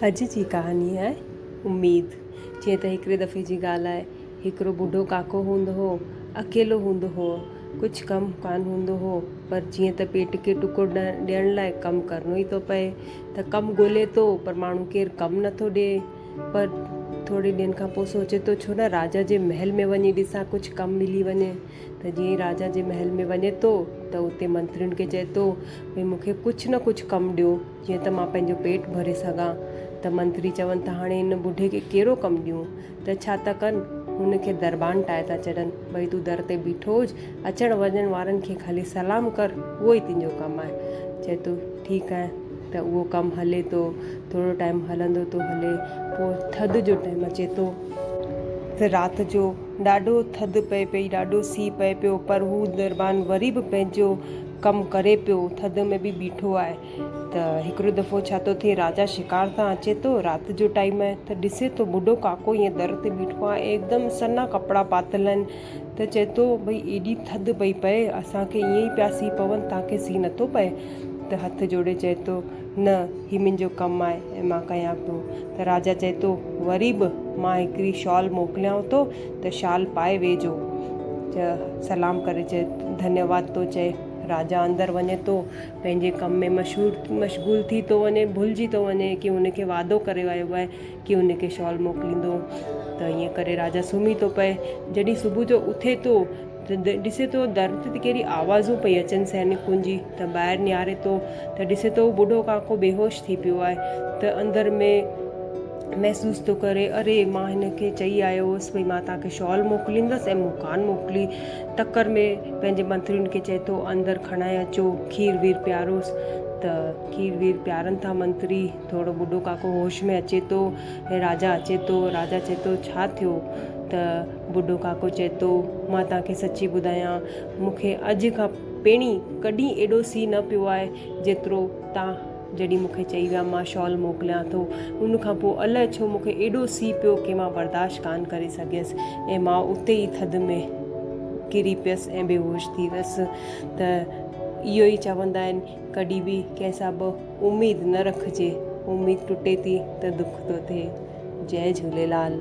اڄ جي ڪهاڻي آهي اميد. جيئن ته هڪڙي دفعي جي ڳالهه آهي، هڪڙو ٻڍو ڪاڪو هوندو هو، اڪيلو هوندو هو، ڪجهه ڪم ڪانه هوندو هو، پر جيئن ته پيٽ کي ٽڪر ڏيڻ لاء ڪم ڪرڻو ئي ٿو پئي ته ڪم ڳولي ٿو پر ماڻهو ڪير ڪم نٿو ڏئي. پر ٿوري ڏينهن کان پوء سوچي ٿو ڇو نه راجا جي محل ۾ وڃي ڏسان ڪجهه ڪم ملي وڃي ته جيئن ئي راجا جي محل ۾ وڃي ٿو ته اتي منترين کي چئي ٿو ڀئي مون کي ڪجهه نه ڪجهه ڪم ڏيو جيئن ته مان پنهنجو پيٽ ڀري سگهان ته منتري چون ٿا هاڻي هن ٻڍي کي ڪهڙو ڪم ڏيون ته ڇا ٿا ڪن هن کي دربان ٽائي ٿا ڇڏن ڀئي تون در تي بيٺو هج اچڻ وڃڻ وارن کي خالي سلام ڪر اهو ئي تنهنجو ڪم آهي چئي ٿو ٺيڪ آهي ته اهو ڪم هلي ٿو ٿورو ٽائيم هلندو ٿو هلي پوء ٿڌ جو ٽائيم اچي ٿو ته رات جو ڏاڍو ٿڌ پئي پئي ڏاڍو سيء پئي پيو پر هو دربان وري به پنهنجو ڪم ڪري پيو ٿڌ ۾ به بيٺو آهي ته هڪڙو دفعو ڇا ٿو ٿئي راجا شڪار تان اچي ٿو رات جو ٽائيم آهي ته ڏسي ٿو ٻڍو ڪاڪو ائين در تي بيٺو آهي هڪدم سنها ڪپڙا پاتل آهن ته چئي ٿو ڀئي ايڏي ٿڌ پئي پئي اسان کي ائين ئي پيا سيء پون توهان کي سيء نٿو پئي ته هٿ جوڙي چئي ٿو نه هي منهنجو ڪم آهي ۽ مان ڪيان پيو ته راجا چئي ٿو وري به مان هڪڙي شال موڪليانو ٿو ته شال پائي ويهجو سلام ڪري چئي ڌنيواد ٿو چئي راجا اندر وڃي ٿو پنهنجي ڪم ۾ مشهور مشغول ٿي ٿو وڃي ڀلجي ٿو وڃي ڪي هن کي وعدو ڪري آيو آهي ڪي هن کي شال موڪليندو ته ائين ڪري راجا سمهي ٿو پئي جڏهن صبح جو اٿي ٿو ته ڏسي ٿو در تي ڪهڙي آوازون پئي اچن سينڪن جي ته ٻاهر نهاري ٿو ته ڏسي ٿو ٻڍو ڪاڪو بيهوش ٿي پيو آهي ته اندر ۾ محسوس ٿو ڪري اري مان هن کي چئي آيو هوس ڀئي مان توهان کي شال موڪليندس ۽ مون ڪانه موڪلي تڪڙ ۾ پنهنجي منترين کي چئي ٿو اندر کڻائي اچو کير وير پياروس ته کير وير پيارن ٿا منتري ٿورو ٻڍو ڪاڪو هوش ۾ اچي ٿو ۽ راجا اچي ٿو راجا چئي ٿو ڇا ٿيو ته ٻڍو ڪاڪو چئي ٿو مان توهان کي سچي ٻڌايان مون کي اڄ کان پهرين ڪڏهن ايڏو سيء نه پيو آهي جيترو توهان جڏهن مون کي چئي ويا مان شال موڪليان ٿو ان کان پوء الائي ڇو مون کي ايڏو سيء پيو ڪي مان برداشت ڪانه ڪري سگهيس ۽ مان اتي ئي ٿڌ ۾ ڪري پيس ۽ بيهوش ٿي ويس ته اهو ئي چوندا آهن ڪڏهن به ڪنهن سان به اميد نه رکجي اميد ٽٽي ٿي ته دک ٿو ٿئي جئي جهوليلال.